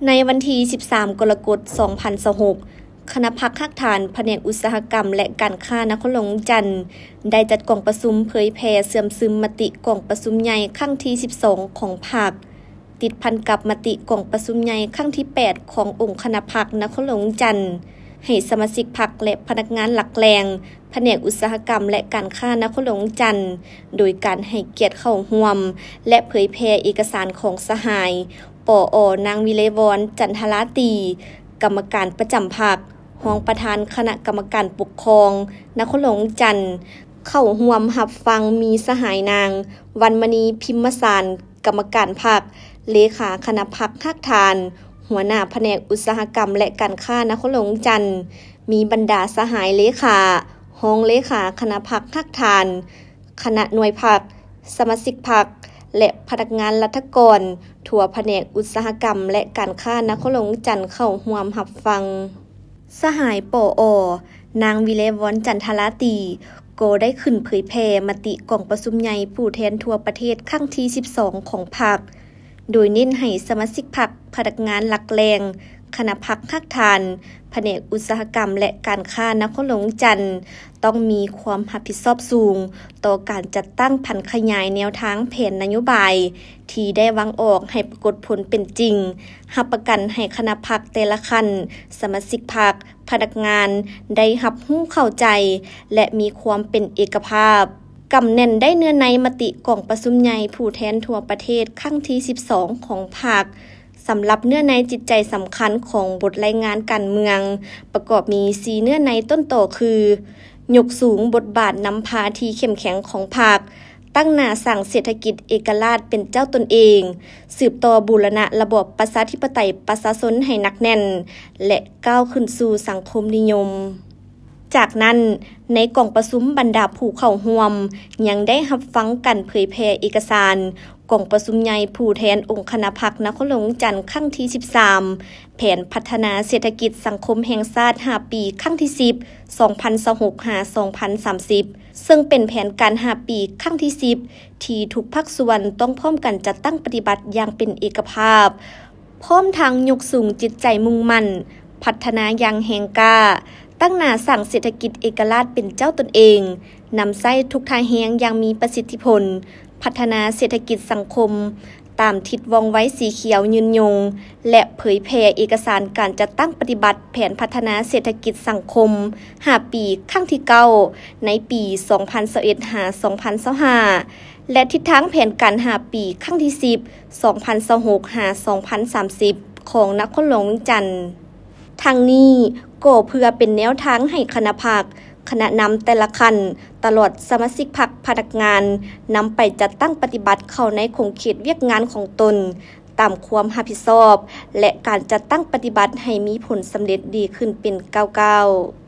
ໃນວັນທີສິບສາມ ກໍລະກົດ ສອງພັນຊາວຫົກ, ຄະນະພັກຮາກຖານ ພະແນກອຸດສາຫະກຳ ແລະ ການຄ້ານະຄອນຫຼວງວຽງຈັນ ໄດ້ຈັດກອງປະຊຸມເຜີຍແຜ່ເຊື່ອມຊຶມມະຕິກອງປະຊຸມໃຫຍ່ຄັ້ງທີສິບສອງຂອງພັກ, ຕິດພັນກັບມະຕິກອງປະຊຸມໃຫຍ່ຄັ້ງທີແປດຂອງອົງຄະນະພັກນະຄອນຫຼວງວຽງຈັນ, ໃຫ້ສະມາຊິກພັກ ແລະ ພະນັກງານຫຼັກແຫຼ່ງ ພະແນກອຸດສາຫະກຳ ແລະ ການຄ້ານະຄອນຫຼວງວຽງຈັນ ໂດຍການໃຫ້ກຽດເຂົ້າຮ່ວມ ແລະ ເຜີຍແຜ່ເອກະສານຂອງສະຫາຍ ປອ ນາງວິໄລວອນ ຈັນທະລາຕີ ກຳມະການປະຈຳພັກ, ຮອງປະທານຄະນະກຳມະການປົກຄອງນະຄອນຫຼວງວຽງຈັນ. ເຂົ້າຮ່ວມຮັບຟັງມີສະຫາຍນາງ ວັນມະນີ ພິມມະສານ ກຳມະການພັກ, ເລຂາຄະນະພັກຮາກຖານ, ຫົວໜ້າພະແນກອຸດສາຫະກຳ ແລະ ການຄ້ານະຄອນຫຼວງວຽງຈັນ, ມີບັນດາສະຫາຍເລຂາ, ຮອງເລຂາຄະນະພັກຮາກຖານ, ຄະນະໜ່ວຍພັກ, ສະມາຊິກພັກ ແລະ ພະນັກງານລັດຖະກອນທົ່ວພະແນກອຸດສາຫະກຳ ແລະ ການຄ້ານະຄອນຫຼວງວຽງຈັນເຂົ້າຮ່ວມຮັບຟັງ. ສະຫາຍ ປອ ນາງວິໄລວອນ ຈັນທະລາຕີ ກໍໄດ້ຂຶ້ນເຜີຍແຜ່ມະຕິກອງປະຊຸມໃຫຍ່ຜູ້ແທນທົ່ວປະເທດຄັ້ງທີສິບສອງຂອງພັກ, ໂດຍເນັ້ນໃຫ້ສະມາຊິກພັກ, ພະນັກງານຫຼັກແຫຼ່ງ, ຄະນະພັກຮາກຖານ, ພະແນກອຸດສາຫະກຳ ແລະ ການຄ້ານະຄອນຫຼວງວຽງຈັນ ຕ້ອງມີຄວາມຮັບຜິດຊອບສູງຕໍ່ການຈັດຕັ້ງຜັນຂະຫຍາຍແນວທາງແຜນນະໂຍບາຍທີ່ໄດ້ວາງອອກໃຫ້ປາກົດຜົນເປັນຈິງ, ຮັບປະກັນໃຫ້ຄະນະພັກແຕ່ລະຂັ້ນ, ສະມາຊິກພັກ, ພະນັກງານໄດ້ຮັບຮູ້ເຂົ້າໃຈ ແລະ ມີຄວາມເປັນເອກະພາບ, ກຳແໜ້ນໄດ້ເນື້ອໃນມະຕິກອງປະຊຸມໃຫຍ່ຜູ້ແທນທົ່ວປະເທດຄັ້ງທີສິບສອງຂອງພັກ. ສຳລັບເນື້ອໃນຈິດໃຈສຳຄັນຂອງບົດລາຍງານການເມືອງ ປະກອບມີສີ່ເນື້ອໃນຕົ້ນຕໍຄື ຍົກສູງບົດບາດນຳພາທີ່ເຂັ້ມແຂງຂອງພັກ, ຕັ້ງໜ້າສ້າງເສດຖະກິດເອກະລາດເປັນເຈົ້າຕົນເອງ, ສືບຕໍ່ບູລະນະລະບອບປະຊາທິປະໄຕປະຊາຊົນໃຫ້ໜັກແໜ້ນ ແລະ ກ້າວຂຶ້ນສູ່ສັງຄົມນິຍົມ. ຈາກນັ້ນ, ໃນກອງປະຊຸມບັນດາຜູ້ເຂົ້າຮ່ວມຍັງໄດ້ຮັບຟັງການເຜີຍແຜ່ເອກະສານກອງປະຊຸມໃຫຍ່ຜູ້ແທນອົງຄະນະພັກນະຄອນຫຼວງວຽງຈັນຄັ້ງທີສິບສາມ, ແຜນພັດທະນາເສດຖະກິດສັງຄົມແຫ່ງຊາດຫ້າປີ ຄັ້ງທີສິບ ສອງພັນຊາວຫົກ ຫາ ສອງພັນສາມສິບ ເຊິ່ງເປັນແຜນການຫ້າປີ ຄັ້ງທີສິບ ທີ່ທຸກພາກສ່ວນຕ້ອງພ້ອມກັນຈັດຕັ້ງປະຕິບັດຢ່າງເປັນເອກະພາບ, ພ້ອມທັງຍົກສູງຈິດໃຈມຸ່ງໝັ້ນ ພັດທະນາຢ່າງແຮງກ້າ, ຕັ້ງໜ້າສ້າງເສດຖະກິດເອກະລາດເປັນເຈົ້າຕົນເອງ, ນຳໃຊ້ທຸກທ່າແຮງຢ່າງມີປະສິດທິຜົນ, ພັດທະນາເສດຖະກິດສັງຄົມຕາມທິດວ່ອງໄວສີຂຽວຍືນຍົງ ແລະ ເຜີຍແຜ່ເອກະສານການຈັດຕັ້ງປະຕິບັດແຜນພັດທະນາເສດຖະກິດສັງຄົມຫ້າປີ ຄັ້ງທີເກົ້າ ໃນປີສອງພັນຊາວເອັດ ຫາ ສອງພັນຊາວຫ້າ ແລະ ທິດທາງແຜນການຫ້າປີ ຄັ້ງທີສິບ ສອງພັນຊາວຫົກ ຫາ ສອງພັນສາມສິບ ຂອງນະຄອນຫຼວງວຽງຈັນ. ທັງນີ້ກໍເພື່ອເປັນແນວທາງໃຫ້ຄະນະພັກ, ຄະນະນຳແຕ່ລະຂັ້ນ, ຕະຫຼອດສະມາຊິກພັກ, ພະນັກງານ ນຳໄປຈັດຕັ້ງປະຕິບັດເຂົ້າໃນຂົງເຂດວຽກງານຂອງຕົນ ຕາມຄວາມຮັບຜິດຊອບ ແລະ ການຈັດຕັ້ງປະຕິບັດໃຫ້ມີຜົນສຳເລັດດີຂຶ້ນເປັນກ້າວໆ.